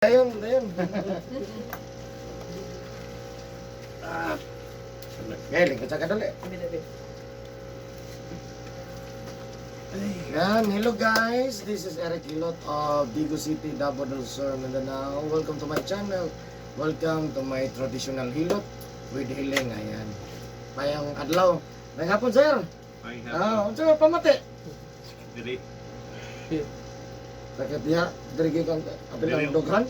Ayun, ayun. Ah. Galing ka sa kadali. Yan, hello guys. This is Eric Hilot of Digo City, Davao del Sur, Mindanao. Welcome to my channel. Welcome to my traditional hilot with healing. Ayan. Mayang adlaw. May hapon, sir. Ay, Ah, unsa ba pamati? Diri. Sakit niya, diri kay kang apil ang dughan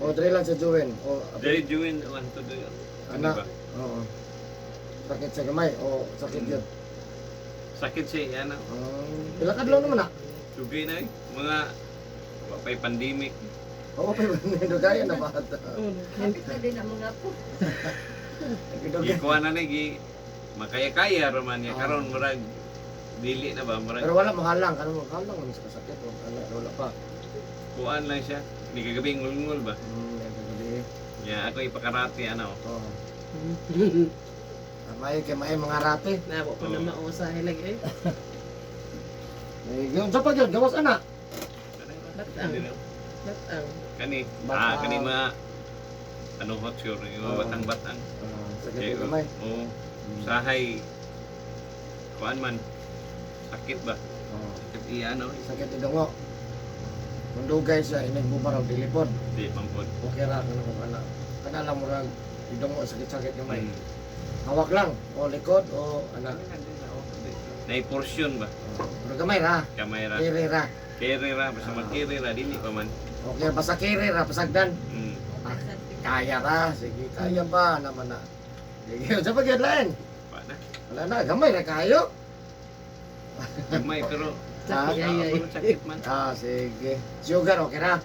o diri lang sa Juwen o apil Diri juin one to do. Anak. Oo. Sakit sa gamay o sakit yun. Sakit siya ana. Pila ka adlaw naman na. Dugay na eh. Mga wa pa'y pandemic. Oo, pa dugayan na ba? Kapit na din ang mga po. Dugay. Gikuha na ni gi makaya-kaya ra man niya karon murag dili na ba murag Pero wala mo halang, kano mo halang mo sa kasakit o wala, wala pa. kuan lang siya. Ni kagabi ngulngul ba. Kagabi. Nya ako ipakarate ano. Oo. Ah, may kay may mga rate. Nabo po na mausahay lagi eh. Eh, unsa pa gyud gawas ana. Batang. Batang. Kani Batang. ah kani mga ano hot sure yung mga Oo. batang-batang. Ah, sakit yung gamay. Oo. Sahay kuan man sakit ba? Oo. Sakit iya ano? Sakit idungo. Kung dugay siya inig mo raw dilipod. Di pampod. Okay ra kana ko kana. Kana lang murag idungo sakit-sakit gamay. Mm. Hawak lang o likod o ana. Nay portion ba? Pero gamay ra, Kamay ra. kiri ra. Kere ra basta magkere ra dili pa man. Okay, basta kiri ra, pasagdan. Mm. Kaya ra, sige, kaya pa naman na. Sige, unsa pa gyud lain? Pa na. Wala na, gamay ra kayo. Gamay pero Ah, Ay, ay, ay. pero sakit man. Ah, sige. Sugar, okay ra.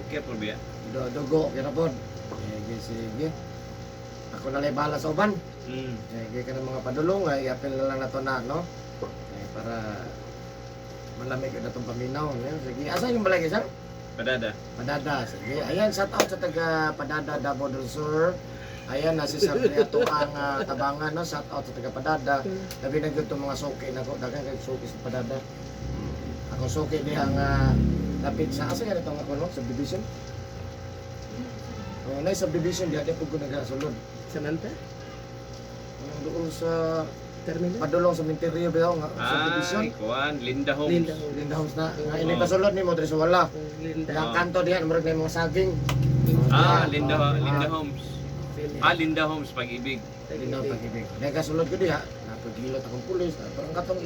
Okay po biya. Dugo, okay ra pod. Sige, sige. Ako na lang bahala sa uban. Sige ka ng mga padulong, ay apil na lang na to na, no? Eh, para malamig na itong paminaw. No? Sige, asa yung balay, sir? Padada. Padada, sige. Ayan, shout out sa taga Padada, Davao del Sur. Ayan, nasi Sir Prieto ang tabangan, no? Shout out sa taga Padada. Labi na gyud tong mga suki nako, daghan kay suki sa Padada. Ako suki diha nga lapit sa asa ganito nga kuno subdivision. Oh, na subdivision diha di pud ko nagasulod. Samantha? Ang doon sa Terminal? padulong sa Minterio bitaw nga subdivision. Ay, kuan Linda Homes. Linda. Linda Homes na nga ini pasulod nimo diri sa wala. Linda. Ang kanto diha murag na mga saging. Ah, Linda Linda Homes. Linda. Ah, Linda Homes pag-ibig. Linda pag-ibig. Nagasulod ko diha, napagilot akong pulis, parang katong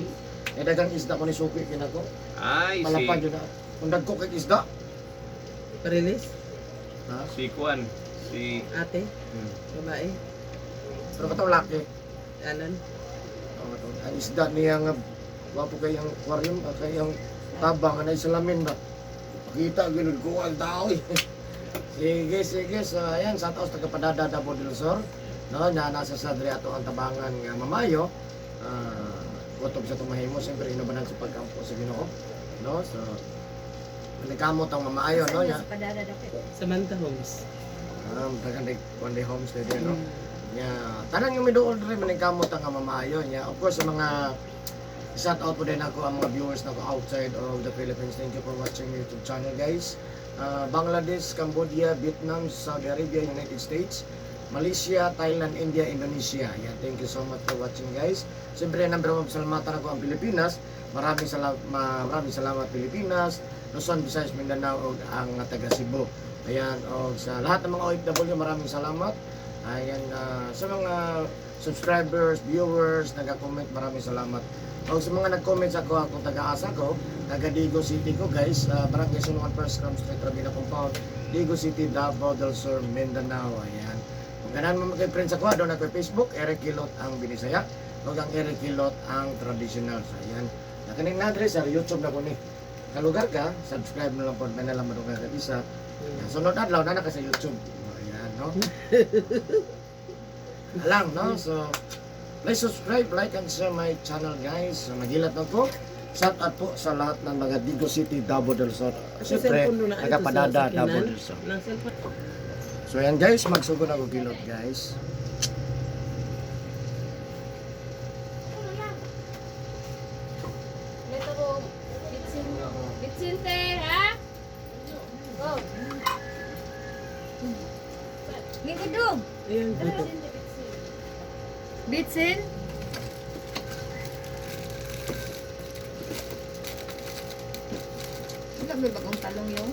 dagang isda ko ni Suki kinako. Ay, si Malapad yun na. Kung dagko kay isda. Parilis? Ha? si kuan si Ate? Babae? Pero katong laki. Alan? Oh, ang isda niya nga wapo kay ang aquarium, kay ang tabang anay salamin ba. Pakita gilud ko ang tao. Eh. Sige, sige. So ayan, sa taos taga Padada Davao del Sur. No, na nasa sa diri ato ang tabangan nga mamayo. Ah, kutob sa tumahimo siyempre inubanan sa pagkampo sa Ginoo. No, so nagkamot ang mamaayo no nya. Sa padada dapat. Samantha Homes. Daghang day kuan day homes day no. Nya, tanan nga miduol diri maningkamot ang nga mamaayo nya. Of course sa mga shout out po din ako ang mga viewers nako outside of the Philippines. Thank you for watching my YouTube channel, guys. Bangladesh, Cambodia, Vietnam, Saudi Arabia, United States, Malaysia, Thailand, India, Indonesia. Yan, thank you so much for watching, guys. Siyempre, number one, salamatan ako ang Pilipinas. Maraming salamat, maraming salamat Pilipinas, Luzon, Visayas, Mindanao ug ang taga Cebu. Ayan, og sa lahat ng mga OFW, maraming salamat. Ayan, sa mga subscribers, viewers, nag-comment, maraming salamat. O sa mga nag-comment sa ako, akong taga-asa ko, taga Digo City ko guys, Barangay Sunungan First Cram Street, Rabina Compound, Digo City, Davao del Sur, Mindanao. Ayan. Kung ganahan mo makipriend sa ko, doon ako Facebook, Eric Hilot ang Binisaya, o ang Eric Hilot ang traditional. So, ayan. Nakaning na address, sa YouTube na ko ni. Kalugar ka, subscribe mo lang po, may nalang madunggan ka isa. Ayan. Sunod adlaw na na ka sa YouTube. Ayan, no? Alang, no? So, please subscribe, like, and share my channel, guys. So, nagilat na ko. Shout out po sa lahat ng mga Digo City, Davao del Sur. Siyempre, cellphone na taga Padada, Davao del Sur. Nang cellphone. So, ayan guys, magsugod ako gilot, guys. Ito ko, bitsin, bitsinte, ha? Go. Lingkod dong. Ayan, gutom. Bitsin. Wala may bagong talong yung.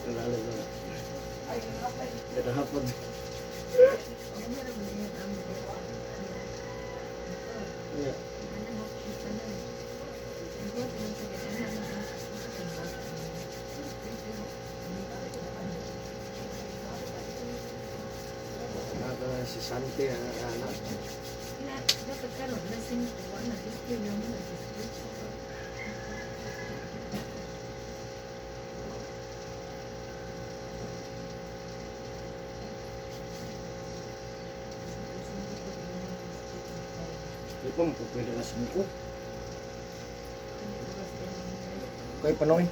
Lalo na. Ganda hapon. Yeah. Naka si Santi ang anak. Dapat karon lasing ko na display na mo na display. Di pa mo pwede na 5. Kay Panoy.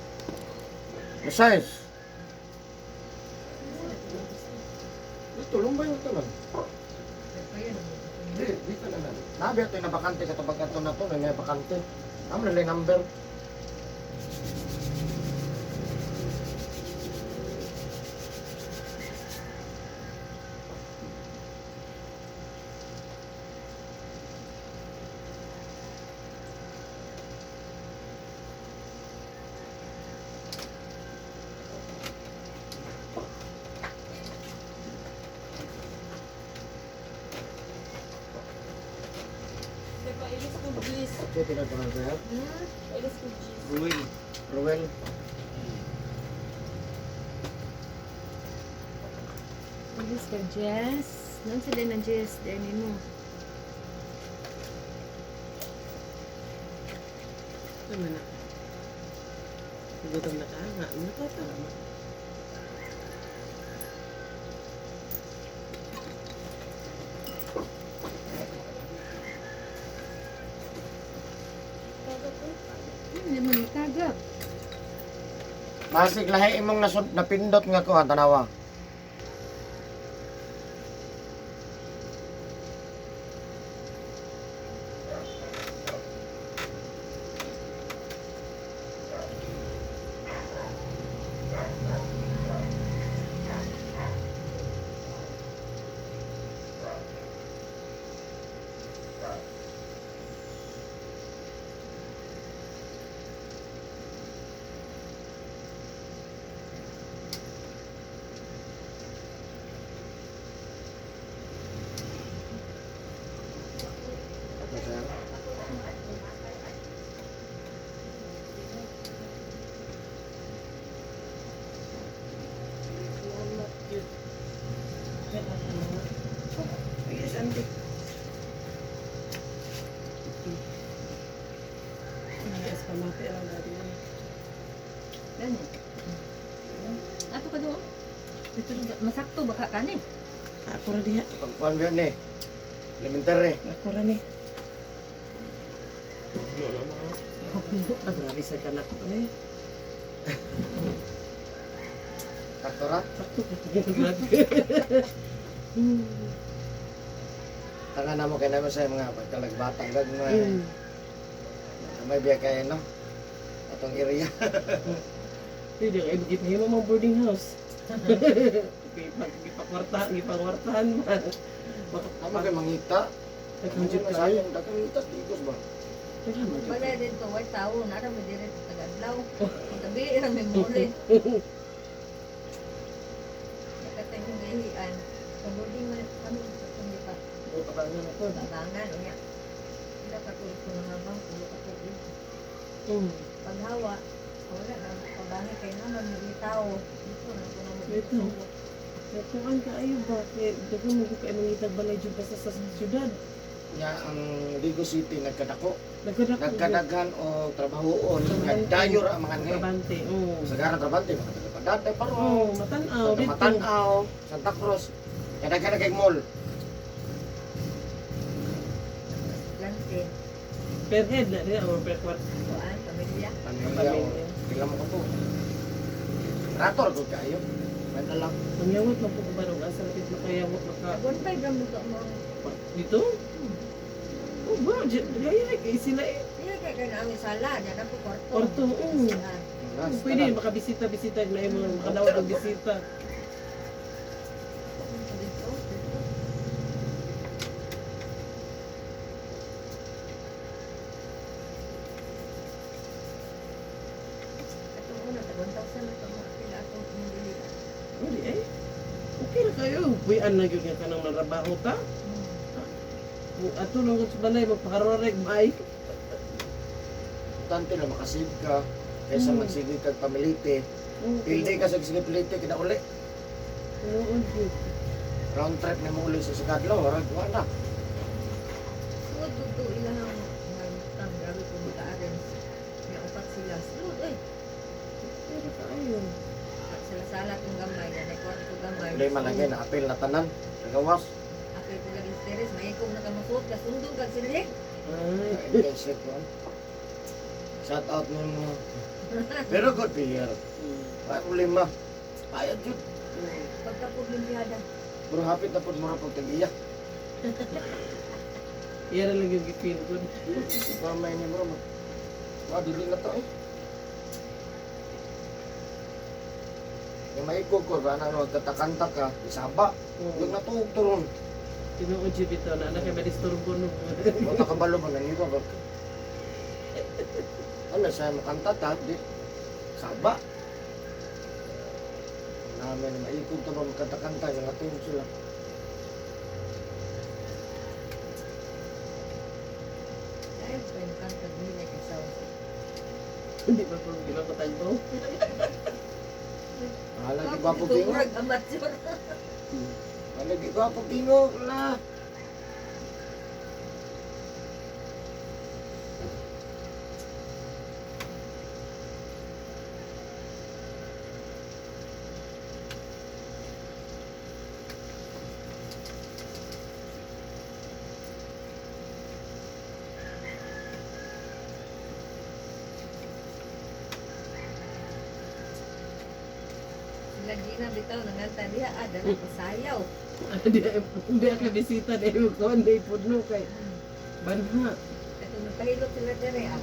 Size. Ito, lumbay mo ito lang. Hindi, dito na lang. Nabi ito yung nabakante sa tabag ato na to, na may bakante. Amo na lang number. Ito, tinatawag ko yan. Ruin. Ruel. Bilis ka, Jess. Noon sila na Jess, dahil mo. Tama na. Gutom na ka nga. Ano ka tama? Hindi mo matagap. Masig lahi imong nasud napindot nga ko tanawa. Ito, sir. Yes, auntie. Yes, pamati lang natin. Gani. Ato ka doon. Dito masakto baka kani. Ako ra diha. Pagkuhan ba yun eh? Elementary. Ako ra ni. Ah, grabe sa kanak ko eh. Sakto ra? Sakto ka. Grabe. Tanga na mo kay naman sa mga pagkalagbatang gag mga may biya kay no. Atong area. Hindi kayo git mo mga boarding house. Gipakwartahan man. Amo kay mangita. Daghan jud kayo. Sayang daghang ngita sa Tigos ba? Daghan man jud. Wala dito, way tao. Nara mo dire sa tagadlaw. Ang tabi, ra may muli. Nakatay yung gahian. Sa boarding man kami sa kundi pa. O tabangan na to. Tabangan, unya. Ila ka tuig ko nga bang pulo ka tuig. Paghawa, wala na pabangi kay naman may tao. Dito na ko na mo. Dito. Natuan kaayo ba? Kay daghan mo kay mangitag balay jud basta sa syudad. Nga ang Digos City nagkadako, Nagkadak nagkadaghan og trabahoon, nagdayor ang mga anhe. Trabante, oo. Sagara trabante, mga taga Padatay, Oo, Parong, matanaw taga dito. Matanaw, Santa Cruz. Kadaghan na kay mall. Estudyante, Per head na rin or per quarter. kuan, pamilya. Pamilya o pila mo ka po. Rator ko kayo. May alam. Mangyawat lang po ko barong asa lapit makayawat maka 1.5 lang mo mo. dito. Oh, ba, gaya kay sila eh. Iya kay kay namin sala, diyan ang po kwarto. Kwarto, oo. Siya. Pwede makabisita-bisita na yung mga makadawat og bisita. Dito, dito. Atong una, tag 1,000 na ito mga pila atong nabili. Uli eh. Okay ra kayo. Buyan na gyud nga kanang manrabaho ta. Ato lang sa balay magpakaroreg may. Importante na makasave ka kaysa magsige kag pamilite. Pildi ka sa sige pilite kada uli. Tinuod gyud. Round trip na mo uli sa Sikadlaw, warag wa na. Sud dito ilang mga utang grabe ko maka-arrange. May upat sila. Sud eh. Pero kaayo. Sala-sala tong gamay, yan ay kwarto gamay. Hindi man lagi na apil na tanan. Kagawas. Apil ko lagi teres, may ikog na kamusod, kasundong kag silhi. Ay. Intensive one. Shout out mo. Pero good player. Ay problema. Ayot jud. Pagka problema Pero hapit na pud mura pag tag-iya. Iya ra lang yung gipil ko. Mamay ni bro. Wa dili na to eh. Yung maikog ko, ba na no, katakanta ka, isaba. Yung natuog to ron. Tinuod jud bitaw na anak kay madisturbo no. Wala ka balo ba naniwa ba? Ano siya makanta ta, di saba. Namin maikog to ba magkanta-kanta, yung natuog sila. Ay, pwede kang tagmilay kay sawa. Hindi ba po ginapatagbo? Hala, di ba po tingog? Murag amateur. Hala, di ba po tingog? La. Sila Gina bitaw nanganta diha ah, dala pasayaw. Hindi hindi ako bisita dahil ko hindi pudno kay banha. Ato nagpahilot sila dere ah.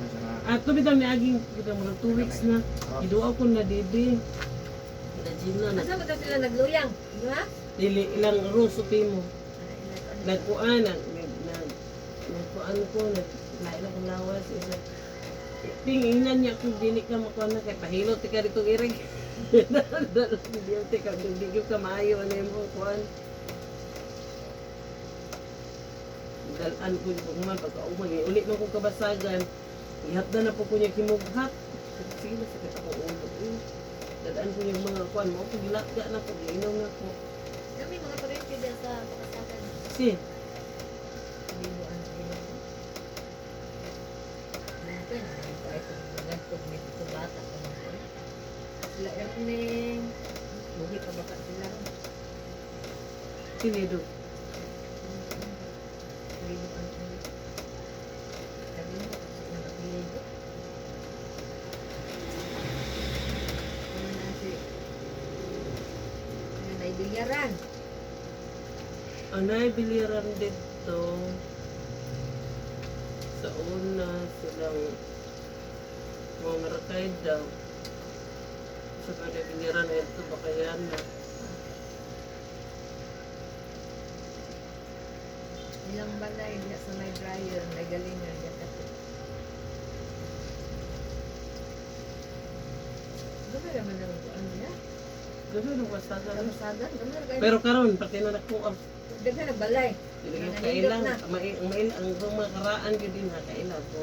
Ato bitaw ni aging kita mga 2 weeks na. Giduaw ko na didi. Na Gina na Asa ba ka sila nagluyang? Di ba? dili ilang ruso mo. Ah, Nagkuan nag nag nagkuan ko nag lain akong lawas isa. Tingnan niya kung dili ka makuan na kay pahilot ti ka dito irig. Di ti ka di ka maayo ano mo kuan. Dalan ko yung pagman pagka umay uli man kong kabasagan. Ihapda na po ko niya kimughat. Sige na sakit ako ulo. Eh. Dadaan ko yung mga kuan mo ko gilakga na ko giinom na ko. Kami mga parente diha sa pakasakan. Si Libo ang libo. Mungkin, ay nagtog may ito bata pa man ko. Sila Erning, buhi pa baka sila ron. Sinido. Libo ang libo. Sabi mo, sa inyong apelyido. Ano na si ano na ibilyaran. Anay biliran dito sa una silang mga marakay daw sa kanila biliran ito baka yan na Ilang balay diha sa may dryer, may galingan diha kato. Gamay raman ang kuan niya. Gano'n ang kasagan. Kamasagan, gamay ra kayo. Pero karon pati na nakuha. Daghan ang balay. Dili yung Nangahindot kailang na. may may ang mga karaan gyud din ha kaila ko.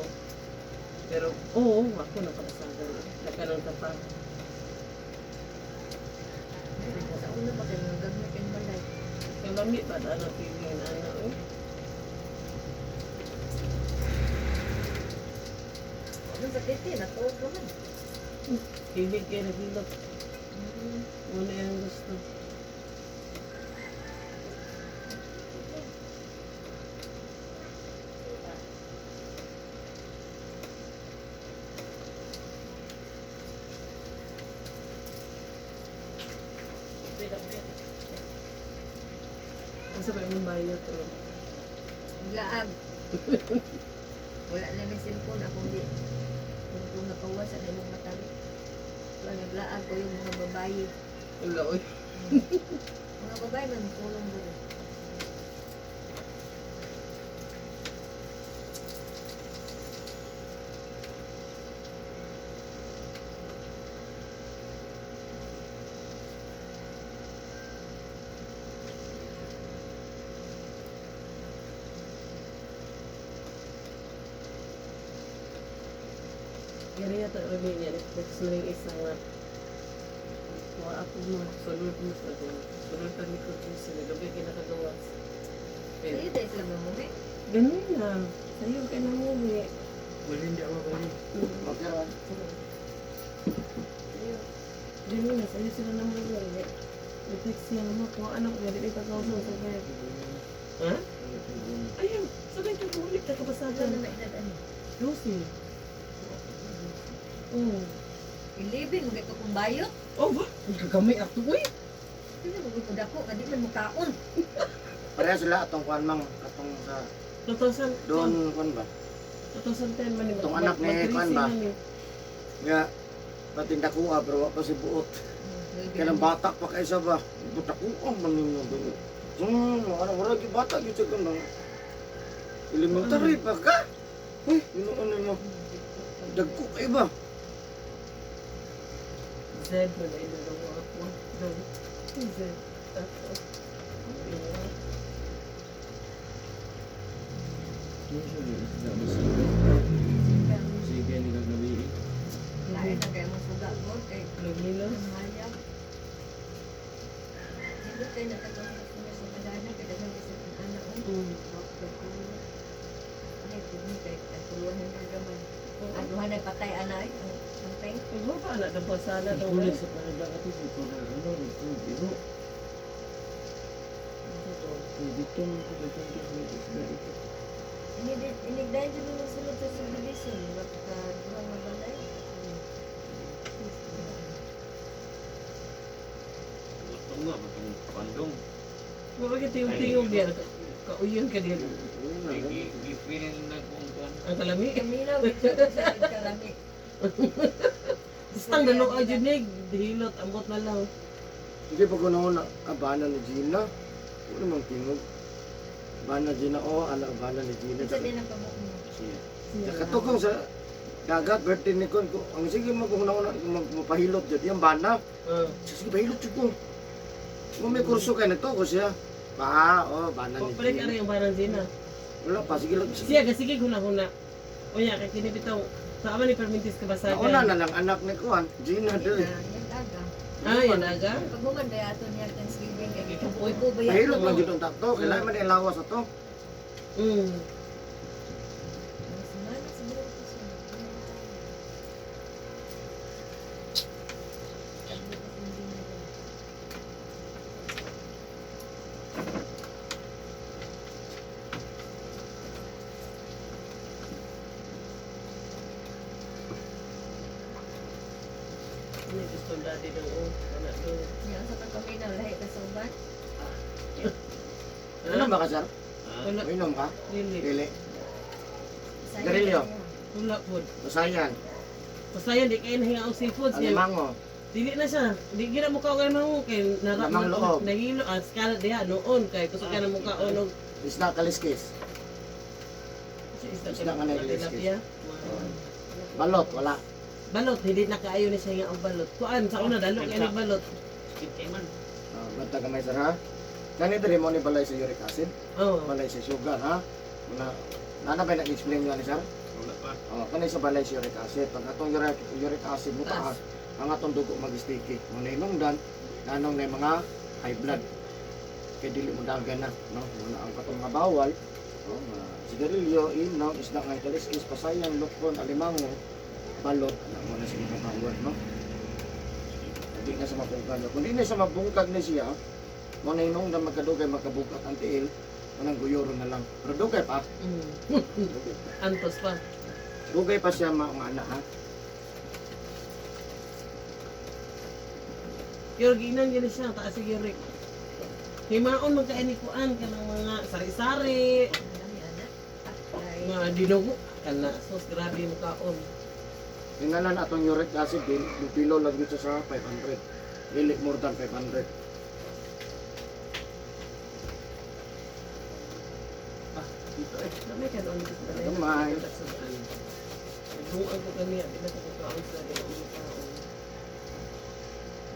Pero oo, ako nakabasagan. Nagkanang tapa. Sa una pa kayo gamay kayong balay. Kalami ba na ano feeling ano eh. 7, natuog ka man. Hilig kay naghilot. Muna yung gusto. Asa ba yung bayot? Oh? Laag. Wala na may cellphone ako di. Kung nakawas sa imong matari. Wala naglaag ko yung mga babae. Wala, oy. Mga babae man tulong dito. Gari yata uli niya, text mo yung isa nga. Wa ako mo, sulod mo sa doon. Sulod pa ni ko sa nagabay kinakagawas. Sa'yo tayo sila mamuhi. Ganun na. Sa'yo ka na muwi. Wala hindi ako bali. Okay ra. Sa'yo. Ganun na, sa'yo sila na muwi. I-text niya mo kung ano, ganit ito sa sa kaya. Ha? Ayun, sabay ka bulik ka Ito kabasagan. na maedad ano. Lucy. Oh. 11, magay ko kung bayot. Oh, ba? Gagamay ato, uy. Hindi mo ko dako, kadi man mukaon. Pareha sila atong kuan mang atong sa 2000, doon kuan ba? 2010 man ni Itong anak ni Kwan ba? Nga patinda kuha pero wa pa si buot. Kaya ng bata pa kaysa ba? Buta kuha man ninyo doon. Ano wala gyud bata gyud sa kanang elementary pa ka. Uy, yun ano mo. Dagko kay ba? Z man ay nagawa ako. Z. Z. Ako. Sige, ni kagabi. Lain na kayo mong suga ko kay Luminos. Mahayag. Hindi kayo nakatong customer sa kadana kay daghang bisag ang anak oh. Ay, kung kay tagtuluan na gaman. Ang duha na patay anay ang ang peng. Siguro pa na daw sana daw. Huli sa panadagat ito, ano, ito, biro. Dito mo ko dito isda ito. Inigdayon jud mo sulod sa subdivision magka duha nga balay. Gusto nga, matong pandong. Bakit tingog-tingog diyan? Kauyon ka diyan. Gi-feel na kung kuan. Ang kalami. Kaminaw gid sa kalami. Basta ang dalo ay jud ni hilot ambot na lang. Hindi pa ko na abana ni Gina. Wala mang tingog. Bana Gina, oh, ala bana ni Gina. Unsa din ang pabok mo? Siya. Nakatugong sa dagat, birthday ni Kon. Ko, ang sige mo kung nauna, mapahilot dyan. Yung bana. Sige, pahilot dyan ko. Kung may kurso kayo, nagtuko siya. Ba, oh, bana ni Palit Gina. ari ang barang Zina. Wala pa, sige lang. Siya kasi sige huna-huna. Unya kay kini bitaw sa ama ni permintis kabasagan. Nauna na lang anak ni Kuan, Gina dili. Yan aga. Ah, yan aga. Pag human ba ato niya Thanksgiving kay gikapoy ko ba Pahilot lang dito ang takto. Kailangan man ang lawas ato. Semana siguro ko siya. Ano gusto ang daddy daw oh. Ana do. Yan sa pagpaminaw lahi ka sa uban. Ano ba ka, sir? Wala Uminom ka? dili. Dili. Sayang Garilyo. kaya. Wala pod. Basayan. Basta yan di kayo nahinga og seafood siya. Alimango. Dili na siya. Di gina mo kaon mo kay nara Lamang loob. nahilo ang skala diha noon kay kusog ka na mo kaon og Isda kaliskis. Isda nga nailis. tilapia. Balot, wala. Balot hindi na kaayo ni siya nga ang balot. Kuan sa una dalo kay ni balot. Kit man. Ah, banta gamay sir ha. Kani diri mo ni balay sa uric acid, Oh. balay sa sugar ha. Muna nana ba nag-explain niyo ani sir? Wala pa. Oh, kani sa balay sa uric acid. Pag atong uric acid mo taas, ang atong dugo mag-sticky. Mo na inungdan, nanong na yung mga high blood. Kay dili mo dagan na, no? Muna ang katong mga bawal, oh, mga sigarilyo, inom, isda nga kaliskis, pasayan, lukon, alimango. Balot, alam mo na siya makabawal, no? Hindi na siya mabungkag. Kung di na siya mabungkag na siya, mo na inong na magkadugay magkabugat ang tiil, manang guyoro na lang. Pero dugay pa. Dugay pa. Antos pa. Dugay pa siya mga anak ha. Pero giinan gini siya, taas si Yurik. Himaon magkain ni kuan kanang mga sari-sari, Dami anak. Ay, mga dinugo kana sus grabe mo kaon. Tingnan atong uric acid din, pilo lang dito sa 500. Dili more than 500. Dito eh, namay ka doon dito. Gamay. Nagbuang ko kaniya, di na ko kaon sa di ko kaon.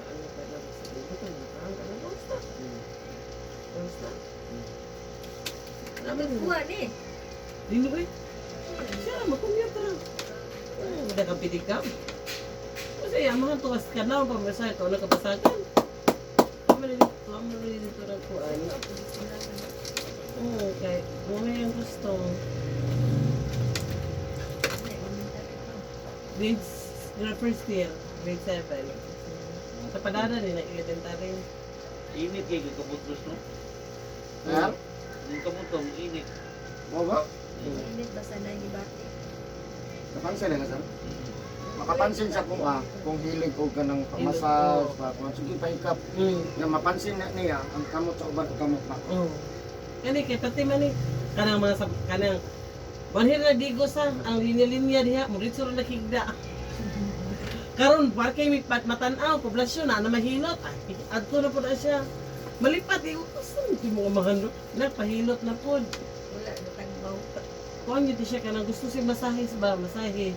Ano ka daw sa dito ka nang ka nang basta. Basta. Naman kuha ni. Dili eh. Siya makumyot ra. Oh, wala kang pitikam. Kasi amahan tuwas ka na, pamasahe to, nakabasagan. Amo na dito, amo na dito nagkuan. Oo, kay bumili ang gusto. Grade, grade first year, grade 7. Sa padada ni nag-elementary. Init kay kabutos no. Sir? Yung kamutong init. Mo ba? Init basta na gibati. Napansin na sir? Makapansin sa kuha kung hilig og ka ng pamassage, pa kung sige pahikap. Nga mapansin na niya ang kamot sa uban o kamot pa. Oo. Kani kay pati man ni kanang mga sab kanang Banhir na digo sa ang linya-linya diha mo ritso ra nakigda. Karon parkay mi pat matan-aw poblasyon na na mahilot. Ay, adto na pud na siya. Malipat di ko gusto di mo mahalo. Nagpahilot na pod. Wala natagbaw. Kuan gyud siya kanang gusto siya masahe ba masahe.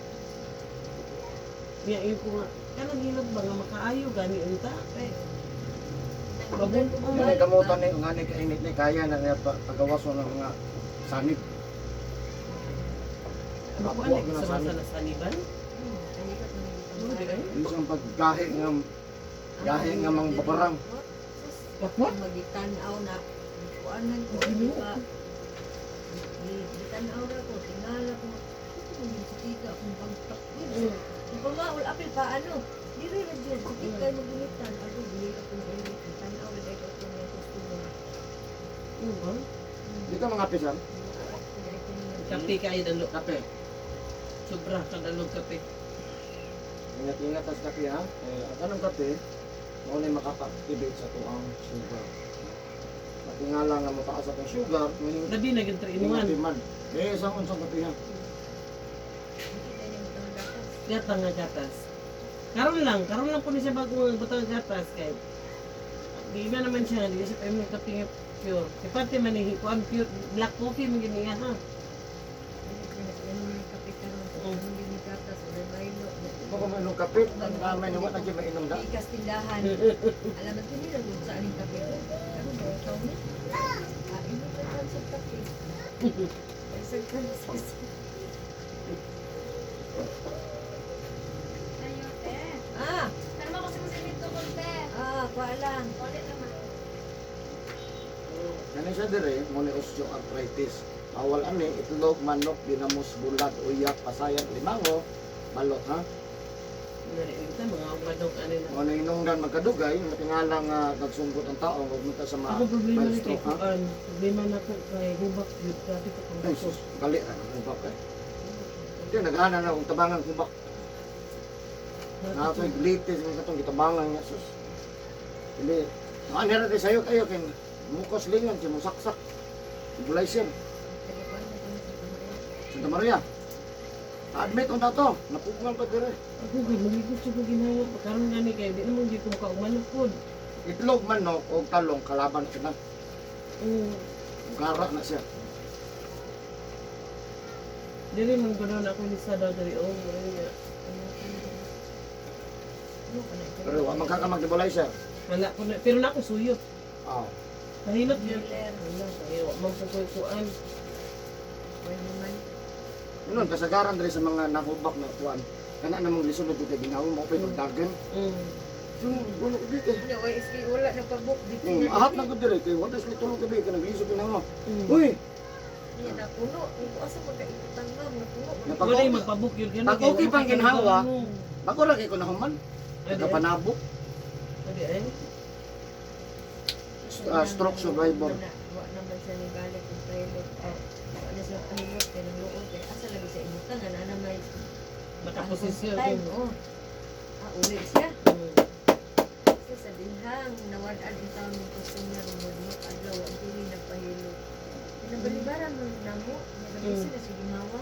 Niya yun ko nga kanang hilot ba nga makaayo gani unta kay Babun- Kani kamutan ni nga ni kainit ni kaya na niya pagawaso ng mga sanib. Ano Kapwa ko na sa sanib. sa saniban? Ano di ay? Isang paggahi nga gahi nga mang babarang. Kapwa? Magitanaw na. Kuanan ko di ba? Gitanaw ra ko, tingala ko. Ano sa tiga akong pagtak. Kung pamaol apil pa ano? Diri ra jud, sakit kay magunitan. Ako dili ako mainit. Tanaw ra kay ko mga customer. Ano ba? Dito mga pisan, Kape kayo dalo. kape. Sobra ka dalog kape. Ingat-ingat tas kape ha. Eh, ang kanang kape, mao na makaka-activate sa tuang sugar. Matingala nga mataas atong sugar, meaning Labi na gyud 3 in 1. man. Eh, isang unsang kape ha. Gata nga gatas. Karon lang po ni siya bago nga butang gatas kay di ba naman siya, di siya pa kape nga pure. Kay pati man ni kuan pure black coffee man gini ha. Baka may inom kape, ang gamay na wala gyud mainom da. Ikas tindahan. Alam mo nila kung saan yung kape ko. Karon ba ikaw ni? Ah, ino ka kan sa kape. Sa kape. Ayo, te. Ah, Tama ko sa dito ko, te. ah, kuha lang. Ulit naman. Kani siya dire, mo ni osteoarthritis. Bawal ani itlog, manok, dinamos, bulat, uyak, pasayan, limango, balot ha. Nari ita mga umadong ani na. Mo na inungdan magkadugay, matingala nga nagsungkot ang tao, huwag mo ta sa Ako problema mild ni kay stroke ha. kuan, problema na ko kay hubak gyud grabe ko kung Ay sus, kali ra ng kubak eh. Hindi, naghana na akong tabangan kubak. Nasa glitis ng katong gitabangan niya, sus. Hindi, ano ra sayo kayo kay mukos lingon kay musaksak. Bulaysin. Santa Maria. Admit on to. Napugngan pa dire. Ako gyud magigot siya ko ginawa karon gani kay di naman gyud ko makaugmanok pod. Itlog manok og talong kalaban na. Mm. Gara na siya. Dili man gud na ako ni sa daw diri oh, mura niya. Pero wa man ka magdibulay sir. Wala ko na, pero na ako suyot. Oh. Mahilot yun. Wala, kaya wa man po ko'y kuan. Yun, kasagaran dire sa mga nahubak na kuan. Kana namang lisod na kay ginawa mo pa pagdagan. Yung gulo ko dito. Wala na pa-book dito. Ahap na ko dire kay wala sa tulog gabi kay naglisod ginawa. Mm. Uy. Niya napuno. Ito asa mo kaibutang ma'am, napuno. Napag- Wala yung magpabook yun. Kaya Pag okay pang ginhawa, Bako ra kay ko nahuman. Nagkapanabok. Pwede ay. Stroke survivor. Wa naman siya ni balik ang toilet. Oh, wa na siya pahilot kay nang luod kay asa lagi sa ibutang nga naa na may Nakaposisyon. time. Oh. Ah, uli siya. Siya sa dihang nawad-an ang taon ng customer ng adlaw ang dili nagpahilot. Pinabalibaran man namo, nagabisi na siya ginawa.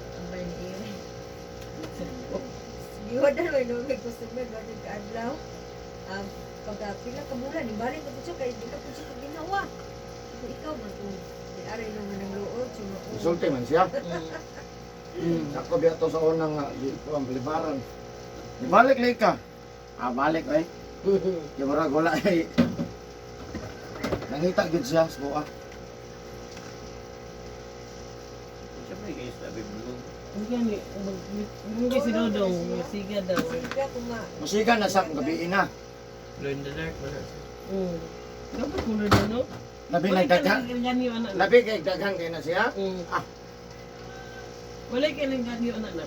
Ang bay ni Ire. Giwad na may may customer ba ka adlaw. Pagka pila ka bulan, ibalik na po siya kay di na po siya ginawa. Kung ikaw man kung di aray naman ang luod, sumao. Insulti man siya. Ako biya to sa unang nga di ko ang balibaran. Ibalik lay ka. Ah, balik ay. Kaya murag wala ay. Nangita gyud siya sa buka. Siyempre kayo sa blue. Ang gani, mag si Dodong, siga daw. Siga kuma. Musiga na sa akong gabi na. Glow in the dark, wala siya. Dapat kulor na, no? Labi Wala ka nagdaghan. nang ganyo, anak. Labi kay daghan kay na siya. Ah. Wala ka nang ganyo, anak na.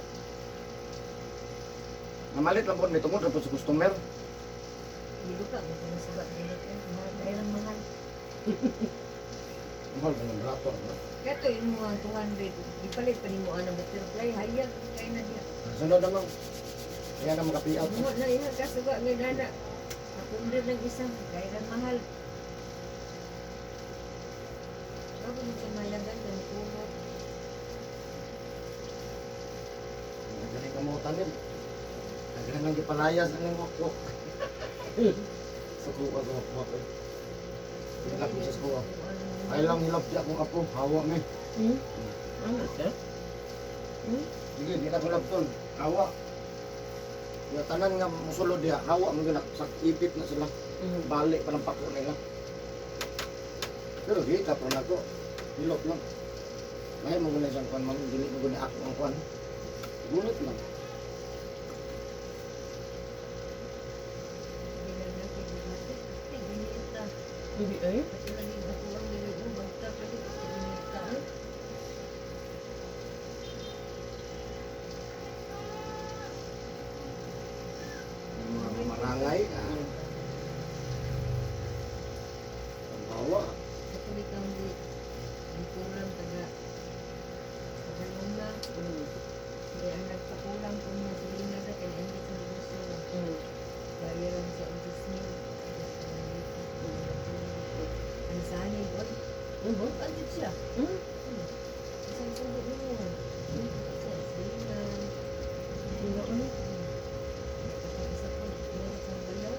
Namalit lang po may tungod ra po sa customer. Dilo ka mo kung subat dilo ka. Mahal dahil ang mahal. Mahal ba ng brato? No? Kato imo ang 200. Gipalit pa nimo ang butterfly hayag kay na diya. Sunod naman. Kaya na makapi-out. Mo na iya ka suba nga nana. Ako na ng isang dahil ang mahal. Bago mo siya mayagan ng ulo. Nagaling ka mo tanim. Nagaling lang gipalayas ang wak-wak. Sa kuha sa wak-wak eh. Hilap mo sa kuha. Ay lang hilap di akong apo. Hawa mi. Hmm? Ano siya? Sige, di na ko labton. Hawa. Ya tanan nga musulod diha, hawa mo gina sa ipit na sila. Balik pa ng pako nila. Pero di ka pa nako. Hilop lang. May mo guna siyang kuan man, dili mo guna ako ang kuan. Gunot lang. Hindi ay. Yung mga marangay. Ah. Ang bawa. Ang sanib, oy. Ano? Ano siya? Hmm? Isang subo mo. Sa silingan. Ano ano? Isa po, meron kang bayaw.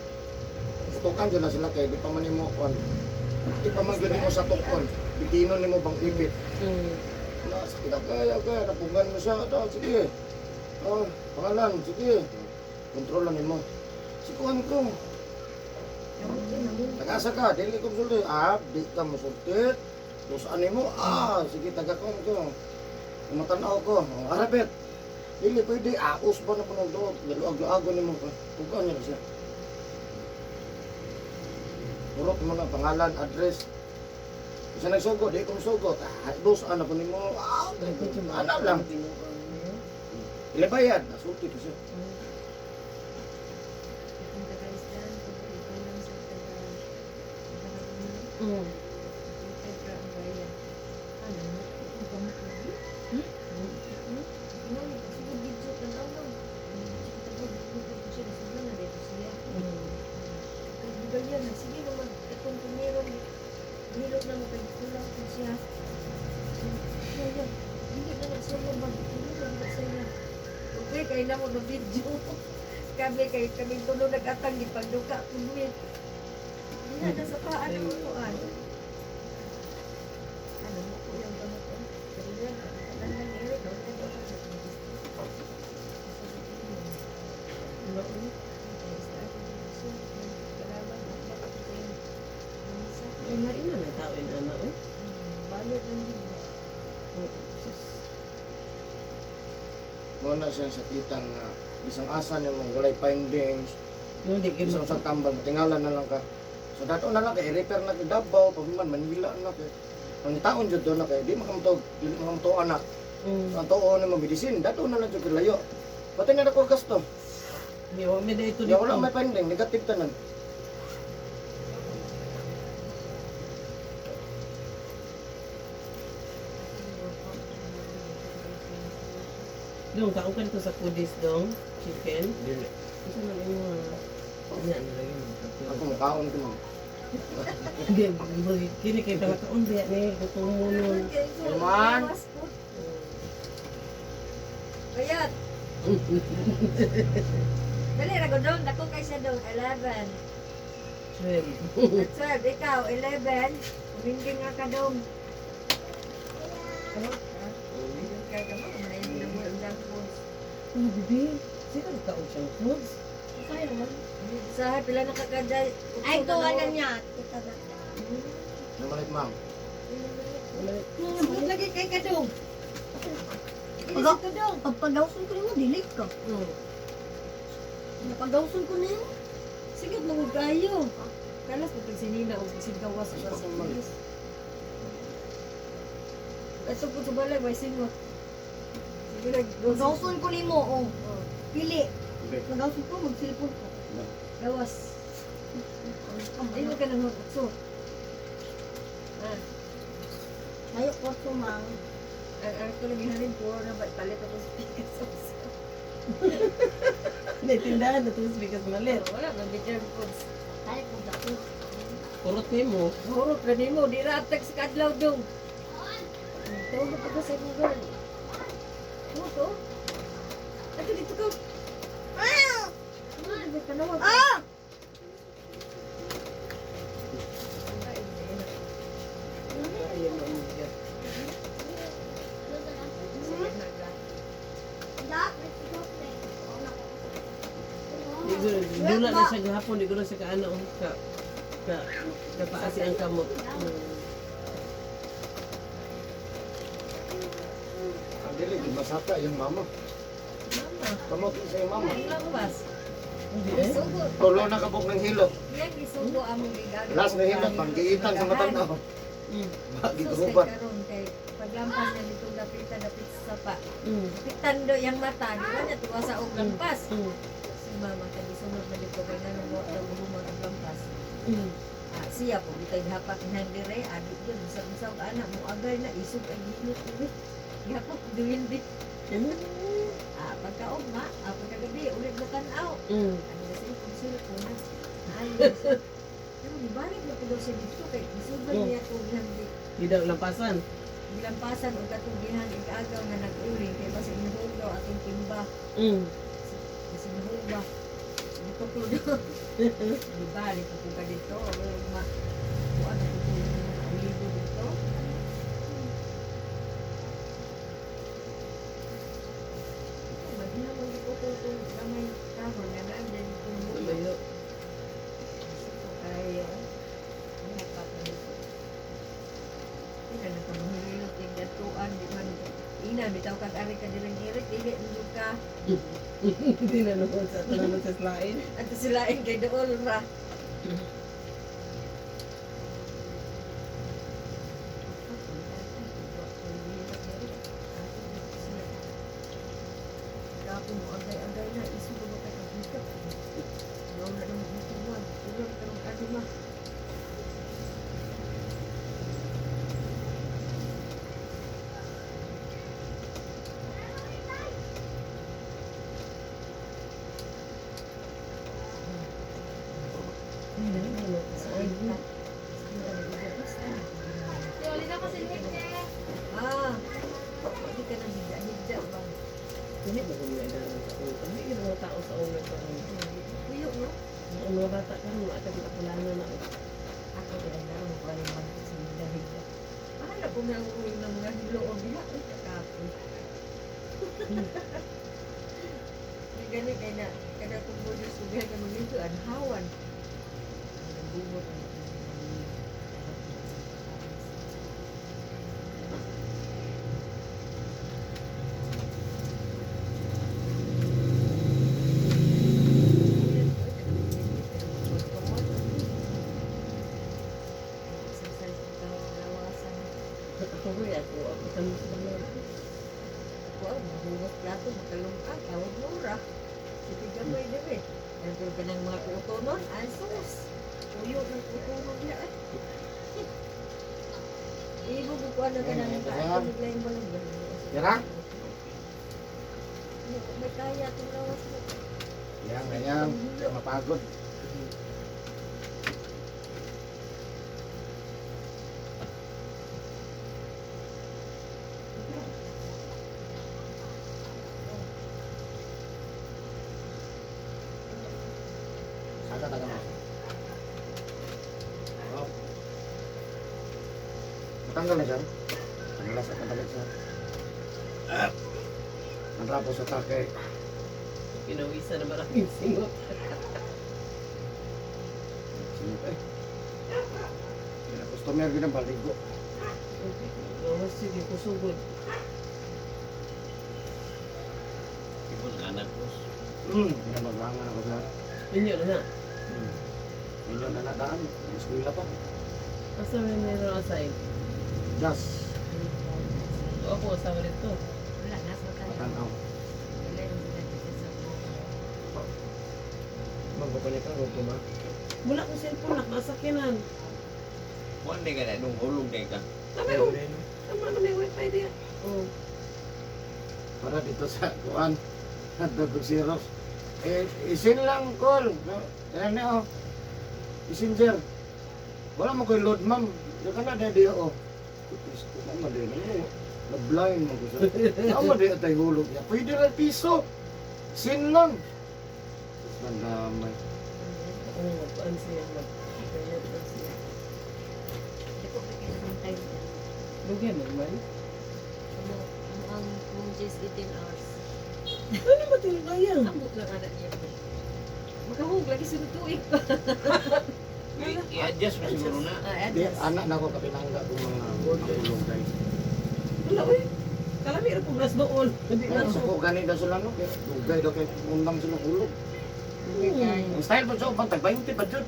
Tukan dyan na sila kay di pa man nimo kuan. Di pa man gyud nimo sa tukon. Bitinon nimo bang ipit. Na sakit na kaya kaya napungan mo siya. Da, sige. Oh, pangalan, sige. Kontrolan nimo. Sikuan ko. Tagasa ka, dili ko musulti. Ah, di ka musulti. Terus ani mo, ah, sige taga ko ko. Umatanaw ko, oh, arabet. Dili pwede, aos ba na punog doon. Galuag-luago nimo ko. Tugan niya na siya. Purot mo na pangalan, address. Isa nagsugo, di ko musugot. Ah, dos ano po nimo. Ah, ano lang. Ila bayad, nasulti ko siya. Itong taga-isdan, ito lang sa taga Mm. Pedra ang bayan. Ano mo? Ang gamot lagi? Tingnan mo, siguro video, tanaw mo. Tagod, siya, nasugla na dito siya. Kay Bibalyan, sige naman, itong pumirong, nilot na mo kay kulang po siya. Siya, hindi na lang siya mag, hindi na lang siya. Okay, kay na mo na video. Kami, kay kami tulo nag-atang, ipagduka, kami. Hindi na nasa paan ang upuan. Ano mo po yung gamot eh? Pero yan, tanan lang Eric, wala na daw siya. Ano ano? Ay, lain na na tao yun, ano eh. Balot lang din. Oh, sus. Mo na siya sa kitang nga bisang asa nimo walay findings, No, di kayo bisang sa tambal, tingala na lang ka. So dato na lang kay repair na kay Davao, pag man Manila na kay. Ang taon jud do na kay di makamto, dili makamto anak. Ang tuo na mo medicine, dato na lang jud kay layo. Pati na ko gasto. Di wa may dito Ya wala may pending, negative tanan. Dong, kaon ka dito sa kudis dong, chicken. Dili. Isa man imo. Nya na lagi mo. Ako makaon ko man. Hindi, kini kay palakaon diya ni gutom mo nun. Naman. Bayat. Dali ra dong, dako kay siya dong 11. 12. At 12, ikaw 11. Kuminding nga ka dong. Oh, ha? Ayun kay ka mo, may nabuhay ang junk foods. Ano, bibi? Sino nagkaon siyang foods? Sa'yo naman. Sa pila na kakadya. Ay, tuwa na niya. Kita na. Namalit ma'am. Sugod lagi kay kadong. Pag- Dili kadong. Pagpagawson ko nimo, dili ka. Napagawson ko nimo. Sige, mangod kayo. Kalas mo pag sinina o sigawas sa sa bilis. Ato po sa balay, may singot. Sige, nag- Pagawson ko nimo, oh. Oh, Pili. Okay. Pagawson ko, magsilpon ko. gawas. Ay, wag ka nang mag-utso. Ah, Ayo ko sumang. ang ko lagi halin po na ba palit ako sa pikas. Naitindahan na itong speakers malit. Wala, mag-junk foods. Ay, ko dako. Kurot ni mo. Hurot ra nimo, di ra atag sa kadlaw dong. Tawag pa ka sa Google. Tuto? Ato dito ka. Ah! Tanawag. Ah! Ayun mo, ang Da. Di ko, dula na siya gahapon, di ko na siya kaano, ka, ka, kapaasi ang kamot. Ang dili di masaka yung mama. Mama. Kamot sa yung mama. Lampas. Hindi eh. Isugo. Tulo na kabuk ng hilot. Yang isugo among gigago. Last na hilot, panggiitan sa matanda. Bakit Sus kay gubat? karon kay paglampas niya dito dapita dapit sa sapa. Mm. Pitando yang mata, di ba niya tuwa sa og lampas. Si mama kay gisunod na dito kay nanong wa daw humag og lampas. Ah, siya po bitay hapak nang dire adi gyud bisag unsa og ana mo agay na isog ay ginot uwi. Gihapok duwin di. Ah, pagkaugma, ah, pagkagabi ulit mo tan-aw. Ano na siya kung sila po na. Ayos. Pero gibalik na po daw siya dito kay gisubay niya itong gihang Di daw lampasan. gilampasan o katong gihang igagaw nga nag-uling kay basta inuhog daw atong timba. Kasi inuhog ba? Dito ko daw. Gibalik po ka dito. O ma kuan po ko yung mga amigo dito. Madina mo ko ko itong gamay kahon na nandyan itong buyo. Tumayo. Ay, hapak na dito. Ina na ka mahilot yung datuan, di man ina bitaw kag ari ka dirang irit, dili mo ka. Hindi na noon sa ato naman sa slain. At sila kay dool ra. Kapo mo agay-agay na isu ko ba ka kagikap. Wala na naman dito mo. Tulog karong adi ma. Tiwali na kasi niya. Ah, hindi ka nang hidya-hidya ba? Hindi ba kung may dalan sa ulo? Hindi ka mga tao sa ulo pa rin. Puyo, no? Ang mga bata ka rin, at ang kapulano na. Ako din na mo wala man sa hidya-hidya. Bahala ko na uwi ng mga hiloog diha. Uy, kakapoy. May gani kay na kada kong border sugihan ka magdito anhawan. Ang bubot ang Pero ka ng mga kutonon, ay sus. Uyo ng kutonon niya. Eh. Ibo ko kuan na ganang Ayan. ka. Mo lang. Tira? May kaya itong lawas mo. Yan, ayan. Kaya mapagod. Saka taga mo. Oh. Matanggal na siya. Tanggal na sa pabalik siya. Ang rapo sa takay. Pinawisa na maraming singot. Sino eh? Kaya customer yun ang baligo. Gawas sige, kusugod. Ibon anak ko. Pinabaglangan ako sa. Inyo na na. Medyo na nadaan. Ang eskwela pa. Asa may meron asay? Just. Ako, asawa nito. Wala, nasa tayo. Matanaw. Wala yung sa Magpapanik ka, ruto ba? Mula kong cellphone, nakasakyanan. Kuan di ka na nung hulog di ka. Tama oh. Tama na may wifi diya. Oh. Para dito sa kuan. Hotdog ug Xerox. Eh, isin lang, call. Yan na, oh. Isin, sir. Wala mo ko'y load, ma'am. Diyan ka na, daddy, oh. Pisto, ma'am, di na mo. Na-blind mo ko sa. Tama, di atay hulog niya. Pwede na piso. Sin lang. Tapos nandamay. Oo, magkuan siya. Mag-bayad pa siya. Di ko pa kayo ng time niya. Lugyan naman. Amo, amo ang mong just 18 hours. Ano ba tinukaya? Ambot lang anak niya. Makahug lagi sunod tuig pa. I-adjust mo siguro na. Ah, Di, adjust. anak na ko kapinangga kung mga hulog guys. Wala, uy. Kalami ra po gas doon. Hindi na Ay, suko gani daw sila no. Kaya Dugay daw kay undang sila hulog. Ang style po sa ubang tag 20 pa jud.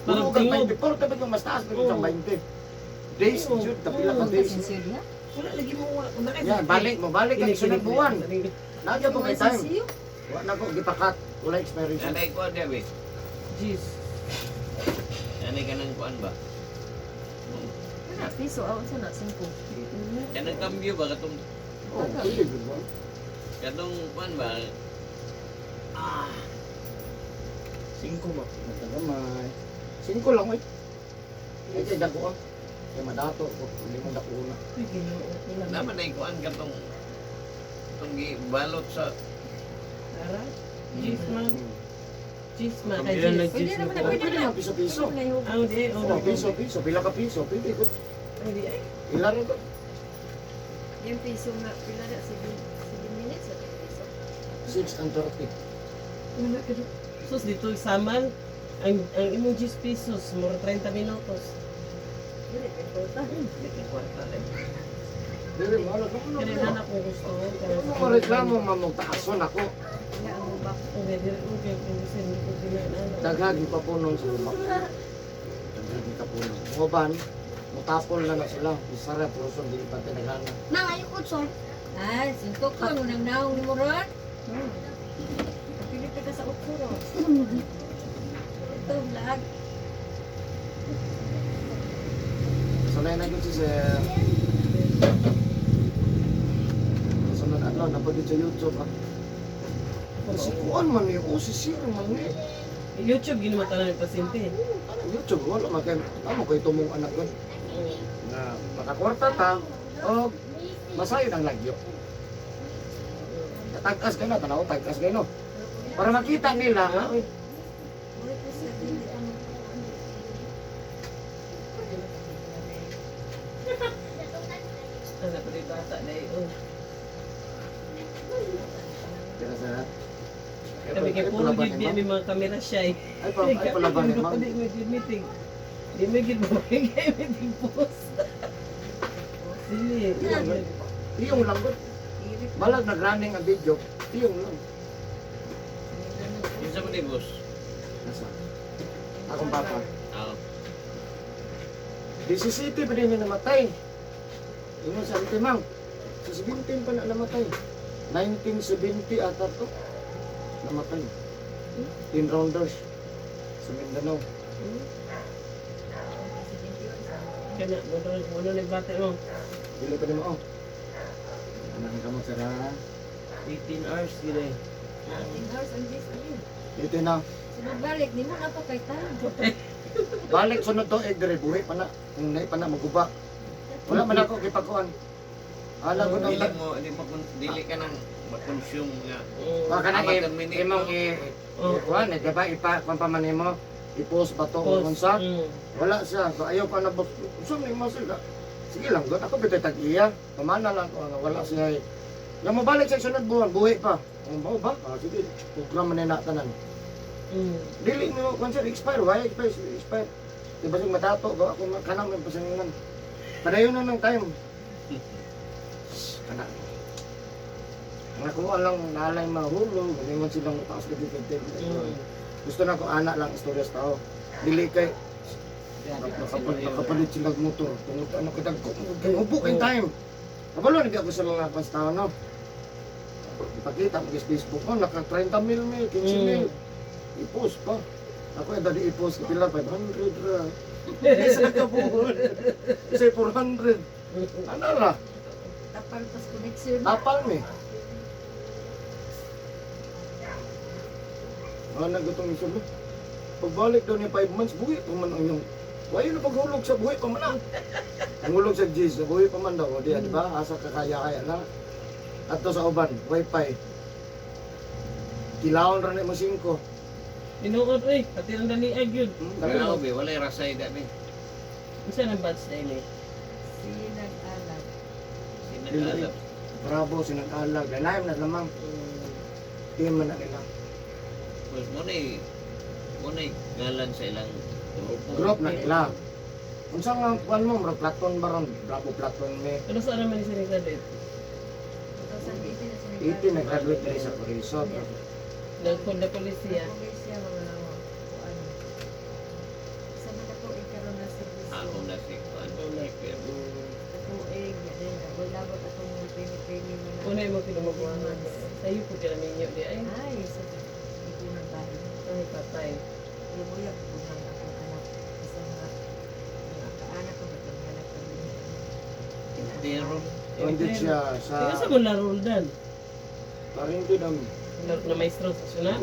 Parang Hulog ang tingog. 24 tabi kung mas taas pa jud ang Oo. 20. Days Oo. jud kapila ka Oo. days. Sincere niya? Wala lagi mo wala. Wala kay Yan, balik mo balik kay sunod buwan. Nagya po kay time. Sincere? Wa na ko gipakat, wala expiration. Nanay kuan di ba? Jeez. Nanay ka ng kuan ba? Wala, piso. Ah, unsa na? Singko. Kanang cambio ba katong Oh, pwede jud ba? katong kuan ba? 5 ba? Nagkagamay. 5 lang oy. Ay kay dako ah. Kay madato ko, hindi mo dako na. Uy, Ginoo ko lang. Naman ay kuan katong katong gibalot sa Tara. Jeez, man. Jeez, man. Kay Pila na jeez. Pwede cheese naman na na, Oh, pwede pwede na. na piso-piso. Pwede na yung- Ah, di. Oh, Oh, piso piso, pila ka piso, pwede ko. Ay, di ay. Ila ra ko. Yung piso nga, pila na, 7 minutes, at yung piso. 6 and 30. Wala ka doon. Sus, dito samal. Ang imong 10 pesos, mura 30 minutos. Dili, may kwarta. Hindi ka kwarta rin. Dili mo alam ko. Kaya na kung gusto. Ano mo reklamo ma'am, taason ako. Nga, ang bak. Okay, dili okay kung gusto hindi ko ginaan. Daghag ipapunon sa umak. Daghag ikapunon. Uban, mutapol na na sila. Isara puruson dili pa tinaghana. Mang, ayoko, sir. Ay, suntok ko, ang unang naong ni Moron. Pilit ka sa utso ro. Ito, vlog. Sanay na gyud si sir. Sunod adlaw na pud sa YouTube ah. Si kuan man ni, oh si sir man ni. YouTube ginawa tanan ng pasyente. Ano YouTube wala man kay amo kay tumong anak ko. Na makakwarta ta og masayon ang lagyo. Tag-as kayo na, tanaw, tag-as kayo no. Para makita nila, ha? Uy, Mura po sa dili pa mo. Ano pa rin bata na eh. Tira sa Kami kay puro palaban gid ni biya ma'am. may mga kamera siya eh. Ay, palaban ni ma'am. Di mo gid meeting. Di mo gid mo kay meeting post. Dili. Iyong lang gud. Irik. Balag nag-running ang video, iyong lang. Kinsa man ni boss? Nasa. Akong papa. Ah, DCCT pa din niya namatay. Ingon sa auntie ma'am. Sa 17 pa na namatay. 1970 ata to. Namatay. 10 rounders sa Mindanao. Kana mo na mo na nagbata mo. Dili pa nimo oh. Anak ka mo sira. 18 hours yun eh. 18 hours ang this ayun. Ito na. Sunod balik nimo na pa kay time. Balik sunod to egg dire buhi pa na. Kung nai pa na maguba. Wala man ako gipagkuan. Ala ko nang Dili mo di mo dili ka nang ma-consume nga. Baka na Amat ang minute, imong no? i kuan eh, diba ipa kuan pa man nimo i-post ba to o unsa? Wala siya. So, ayaw pa na boss. Unsa may mo sila? Sige lang, god ako bitay tag-iya. Pamana lang ko nga wala siya. Nga mobalik sa sunod buwan, buhi pa. Ang mao ba? Ah, sige, program man na tanan. Dili mo kuan sir expire, why expire? Expire. Di ba sing matato gawa ko kanang may pasangingan. Padayon na ng time. Kana. Ang nakuha lang nalay mahulog, ganingon silang taas ka dito. Gusto na ko ana lang istorya sa tao. Dili kay nakapalit sila og motor. Tungod ano kitag kay ubo kay time. Kabalo na ako sa mga kwan sa tao no. Ipakita mo sa Facebook ko naka 30 mil may 15 mil. I-post pa. Ako ay dali i-post pila 500 ra. Isa ka buhol. Isa 400. Ano ra? Tapal pas connection. Tapal mi. Ah, nagutong isulo. Pagbalik daw niya 5 months, buhi pa man ang iyong. Wayo na paghulog sa buhi pa man ah. Ang hulog sa G's, buhi pa man daw. O di, di ba? Asa kakaya-kaya na. At to sa uban, wifi. Kilawon ra na mo 5. Tinuod oy, pati ang dali ay gyud. Wala be, walay rasay da be. Unsa nang batch dai ni? Sinag-alag. Sinag-alab. Bravo, sinag-alag. Lalaim na lamang. Team man na nila. Pues mo na mo na galan sa ilang grupo. Group na nila. Unsa nga kuan mo, murag platon ba ron? Bravo platon ni. Pero sa naman ni siya nag-graduate? 2018 na siya 18 nag-graduate diri sa Corizo. Nagkon na polisiya. Nag-college siya mga kuan. Sa mga tuig karon na servisyo. Ako na si kuan. Katuig, then wala ba katong training-training mo na. Una mo kinumubuhan. Sa iyo po kinaminyo di ay. Ay, sa ikunang bahay. Ay patay. Lumuyag po ng akong anak. Isa mga mga kaanak ko, batang anak ko. Pero Hindi siya sa Sige sa mo laro dan. Parang dam. Laro na maestro sa syudad.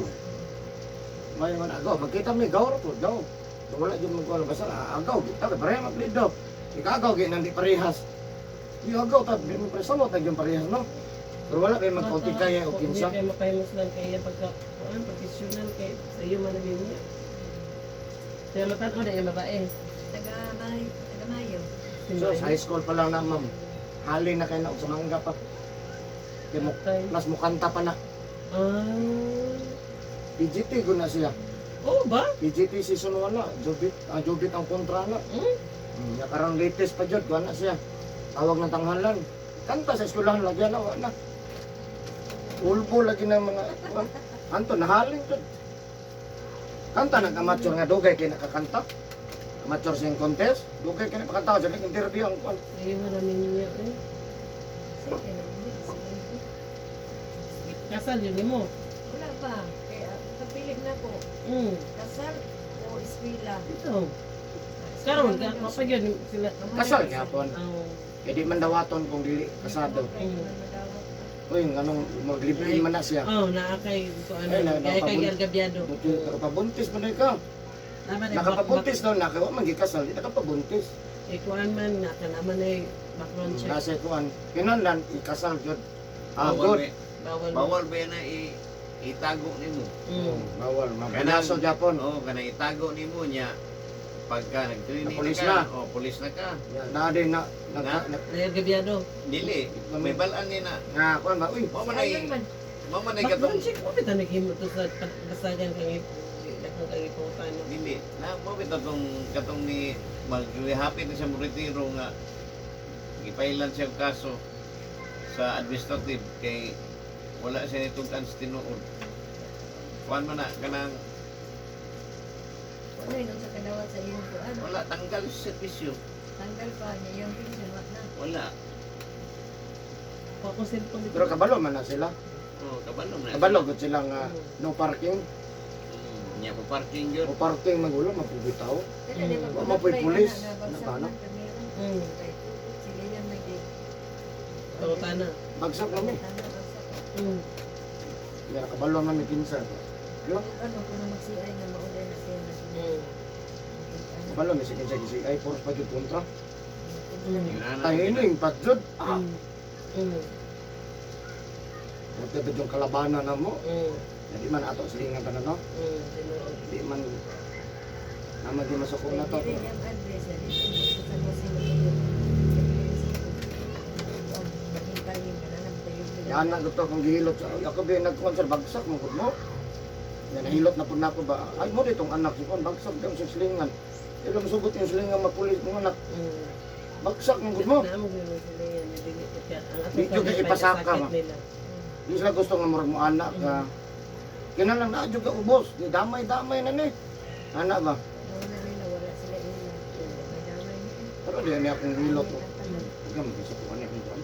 May man agaw, magkita mi gaw ra po, gaw. So, wala jud mo kuan basta agaw kita kay pareha maglido. Ikagaw gyud nang di parehas. Di agaw ta di mo presamo ta gyud parehas no. Pero wala kay magkaunti kaya o kinsa. Hindi kayo makahimuslan kay iya pagka kuan professional kay sa iyo man ang niya. Pero matan-o na yung babae. Taga Mayo, taga Mayo. So sa high school pa lang na ma'am. Hali na kay na og sa mangga pa. Kay mo Patay. plus mo kanta pa na. Ah. PGT gud na siya. Oh ba? PGT season 1 na. Jobit, Jobit ang kontra na. Hmm? Ya karon latest pa jud kuan na siya. Tawag ng tanghalan. Kanta sa eskwelahan lagi na wa na. Ulbo lagi ng mga kuan. Anto nahalin jud. Kanta nag amateur nga dugay kay nakakanta. Amateur sing contest, dugay kay nakakanta sa interview ang kuan. Sa iyo man ang niya eh. Sige, nag-uwi. Kasal yun nimo. Wala pa. Kaya kapilit na ko. Kasal o eskwela. Ito. Karon ka mapagyan sila. Kasal gyapon. Oh. Kay di man dawaton kung dili kasado. Uy, nganong maglibre man na siya. Oh, naa kay kuan. Ay, Kay kay Gabiado. Buti nakapabuntis man ka. Naman ay Nakapabuntis daw na kay wa man gikasal, di nakapabuntis. Eh kuan man na naman ay background check. Nasa kuan. Kinahanglan ikasal jud. Ah, Bawal good. be, Bawal. bawal be na itago nimo. Bawal mabinaso Japon. Oo, kana itago nimo niya pagka nag-training Na pulis ka, na. oh, pulis na ka. Na din na na, Na? na, Dahil Gabiado. Dili, may balaan ni na. nga kuan ba uy. Mao man ay Ayun man. mao man ay katong Background check mo bitaw naghimo to sa basagan kang dakong kang iputan. No? dili na mo bitaw tong katong ni maghapit na siya mo retiro nga gipailan siya og kaso sa administrative kay wala siya nitungkan sa tinuod. Kuan man na kanang Ano yun sa kadawat sa iyong kuan. wala tanggal sa serbisyo. Tanggal pa niya iyong pension. Wa na. Wala. Wa ko cellphone dito. Pero kabalo man na sila. Oh, kabalo na. Kabalo gud sila nga no parking. Nya mo parking yun. O parking magulo mapugitaw. Wa Wa mapoy pulis. Nagkano? Sige yan nag Pangutana. Bagsak kami. Ya kabalo man mi kinsa. Di ba? Ano kung mag-CI na maulay na siya na. Kabalo mi sa kinsa kasi ay force pa jud kontra. Yun na. Tahining pa jud. Ah, pa yung kalabanan na mo. Ya, di man ato silingan tanan no. Tinuod. Di man naman di masuko na to. Dili niyang address na dito mo sa San Jose Matulog. Yan na gusto akong gihilot sa ako ba nagkuan sir bagsak mo gud mo. Yan nahilot na pud nako ba. Ay mo ditong anak si kuan bagsak daw sa silingan. Ilang sugot yung silingan mapulis mo anak. Bagsak mo gud mo. Naamo gyud mo sila yan, dili ka ang ato Di jud sa kay ipasaka, sakit ma. nila. Di sila gusto nga murag mo anak ka. Kina lang naa jud ka ubos, di damay-damay na ni. Anak ba? Wala nila, wala sila ila. May damay niya. Pero di ni akong hilot ko. Huwag ka magkasukuan ni akong kuan.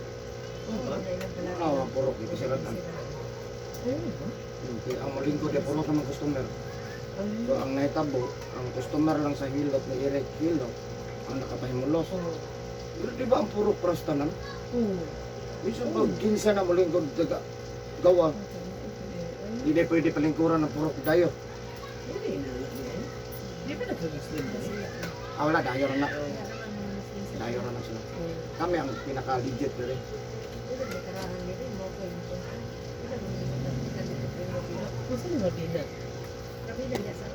Oo ba? Wala ang purok dito sila tan. Oo ba? Kaya ang malingkod di purok naman customer. So ang nahitabo, ang customer lang sa hilot ni Eric Hilot, ang nakapahimulos. Oo. Pero di ba ang purok pras tanan? Oo. Minsan pag kinsa na malingkod daga gawa, hindi na pwede palingkuran ng purok dayo. Hindi na anak niya. Di ba nagka-Muslim ba? Ah, wala, dayo ra na. Dayo ra na sila. Kami ang pinaka-legit pero. Kung saan yung mabina? Kami na sa